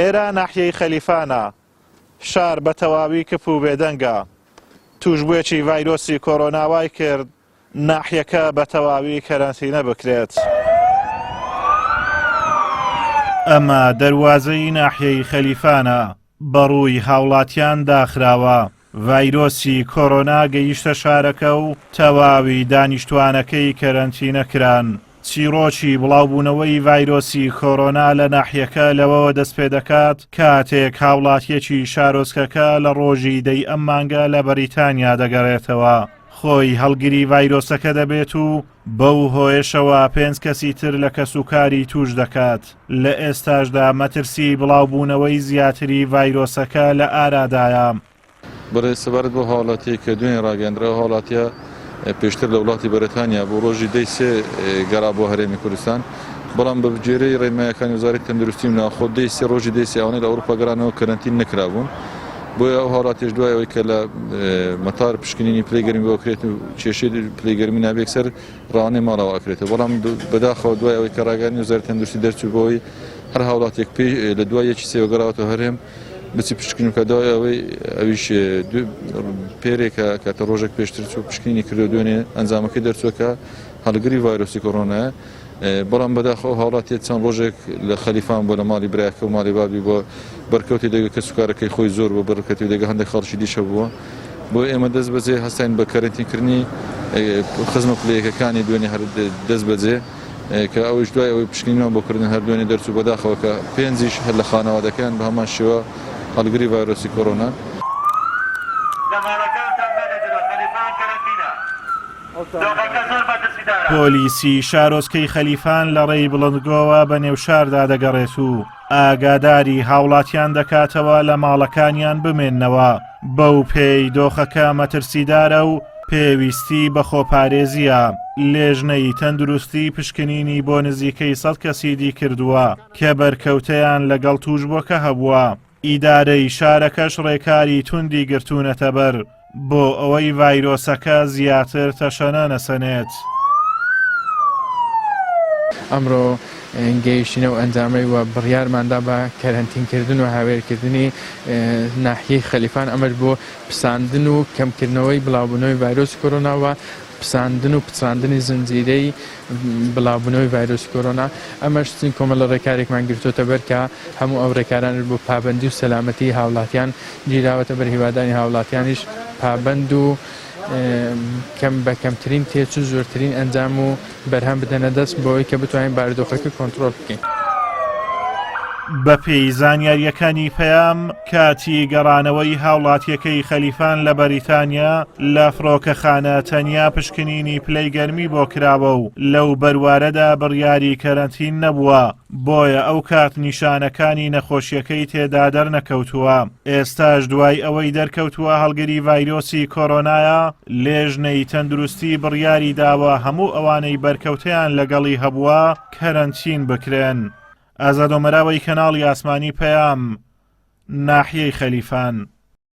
ئێرە ناحیەی خەلیفانە، شار بە تەواوی کپ و بێدەنگە. تووشبووێکی ڤایرۆسی کۆرۆنا وای کرد ناحیەکە بە تەواوی کەرەنتینە بکرێت. ئەمە دەروازەی ناحیەی خەلیفانە، بەڕووی هاوڵاتیان داخراوە. ڤایرۆسی کۆرۆنا گەیشتە شارەکە و تەواوی دانیشتوانەکەی کەرەنتینە کران. چیڕۆکی بڵاوبوونەوەی ڤایرۆسی کۆرۆنا لە ناحیەکە لەوەوە دەستپێدەکات کاتێک هاوڵاتیەکی شارۆچکەکە لە ڕۆژی دەی ئەم مانگە لە بەریتانیا دەگەڕێتەوە خۆی هەڵگری ڤایرۆسەکە دەبێت و بەو هۆیەشەوە پێنج کەسی تر لە کەسوکاری تووش دەکات. لە ئێستاشدا مەترسی بڵاوبوونەوەی زیاتری ڤایرۆسەکە لە ئارادایە. بەڵێ سەبارەت بەو هاوڵاتیەی کە دوێنێ ڕاگەیەندرا، ئەو هاوڵاتیە پێشتر لە وڵاتی بەریتانیا بوو، ڕۆژی دەی سێ گەڕا بۆ هەرێمی کوردستان، بەڵام بە گوێرەی ڕێنماییەکانی وەزارەتی تەندروستی و ناوخۆ دەی سێ ڕۆژی دەی سێ ئەوانەی لە ئەوروپا گەڕانەوە کەرەنتین نەکرابوون، بۆیە ئەو هاوڵاتیەش دوای ئەوەی کە لە مەتار پشکنینی پلەی گەرمی بۆ ئەکرێت و کێشەی پلەی گەرمی نابێت یەکسەر ڕەوانەی ماڵەوە ئەکرێتەوە، بەڵام بەداخەوە دوای ئەوەی کە ڕاگەیاندنی وەزارەتی تەندروستی دەرچوو بەوەی هەر هاوڵاتیەک پێی لە دوای یەکی سێوە گەڕاوەتەوە هەرێم بچی پشکنین بکات دوای ئەوەی ئەویش پێرێکە کاتە ڕۆژێک پێشتر چوو پشکنینی کردو دوێنێ ئەنجامەکەی دەرچووە کە هەڵگری ڤایرۆسی کۆرۆنایە بەڵام بەداخەوە هاوڵاتیە چەند ڕۆژێک لە خەلیفان بۆ لە ماڵی برایەکە و ماڵی بابی بۆ بەرکەوتی لەگە کەسوکارەکەی خۆی زۆر بۆ بەرکەتی لەگە هەندێک خەڵکی دیشە بووە بۆ ئێمە دەست بەجێ هەستاین بە کەرەنتینکردنی خزمە پلەیەکەکانی دوێنێ هەر دەست بەجێ کە ئەویش دوای ئەوەی پشکنینمان بۆ کردن هەر دوێنێ دەرچوو بەداخەوە کە پێنجیش هەر لە خانەوادەکەیان بە هەمان شێوە هەڵگری ڤایرۆسی کۆرۆنان. لە ماڵەکانتان مەنێجەرە خەلیفان کەرەنتینە دۆخەکە زۆر مەترسیدارە. پۆلیسی شارۆچکەی خەلیفان لە ڕێی بڵندگۆوە بە نێو شاردا دەگەڕێت و ئاگاداری هاوڵاتیان دەکاتەوە لە ماڵەکانیان بمێننەوە، بەو پێی دۆخەکە مەترسیدارە و پێویستی بە خۆپارێزییە، لێژنەی تەندروستی پشکنینی بۆ نزیکەی سەد کەسی دی کردووە کە بەرکەوتەیان لەگەڵ تووشبووەکە هەبووە، ئیدارەی شارەکەش ڕێکاری توندی گرتوونەتەبەر بۆ ئەوەی ڤایرۆسەکە زیاتر تەشەنە نەسەنێت. ئەمڕۆ گەیشتینە ئەو ئەنجامەی و بڕیارماندا بە کەرەنتینکردن و هاوێرکردنی ناحیەی خەلیفان، ئەمەش بۆ پساندن و کەمکردنەوەی بڵاوبوونەوەی ڤایرۆسی کۆرۆنا و پساندن و پچڕاندنی زنجیرەی بڵاوبوونەوەی ڤایرۆسی کۆرۆنا، ئەمەش چین کۆمەڵە ڕێکارێکمان گرتۆتە بەر کە هەموو ئەو ڕێکارانەش بۆ پابەندی و سەلامەتی هاوڵاتیان گیراوەتە بەر، هیوادارین هاوڵاتیانیش پابەند و کەم بە کەمترین تێچوو زۆرترین ئەنجام و بەرهەم بدەنە دەست بۆ ئەوەی کە بتوانین بارودۆخەکە کۆنترۆڵ بکەین. بەپێی زانیارییەکانی پەیام، کاتی گەڕانەوەی هاوڵاتییەکەی خەلیفان لە بەریتانیا لە فڕۆکەخانە تەنیا پشکنینی پلەی گەرمی بۆ کراوە و لەو بەروارەدا بڕیاری کەرەنتین نەبووە، بۆیە ئەو کات نیشانەکانی نەخۆشیەکەی تێدا دەرنەکەوتووە، ئێستاش دوای ئەوەی دەرکەوتووە هەڵگری ڤایرۆسی کۆرۆنایە، لێژنەی تەندروستی بڕیاری داوە هەموو ئەوانەی بەرکەوتەیان لەگەڵی هەبووە کەرەنتین بکرێن. ئازاد ئۆمەراوەی کەناڵی ئاسمانی پەیام، ناحیەی خەلیفان.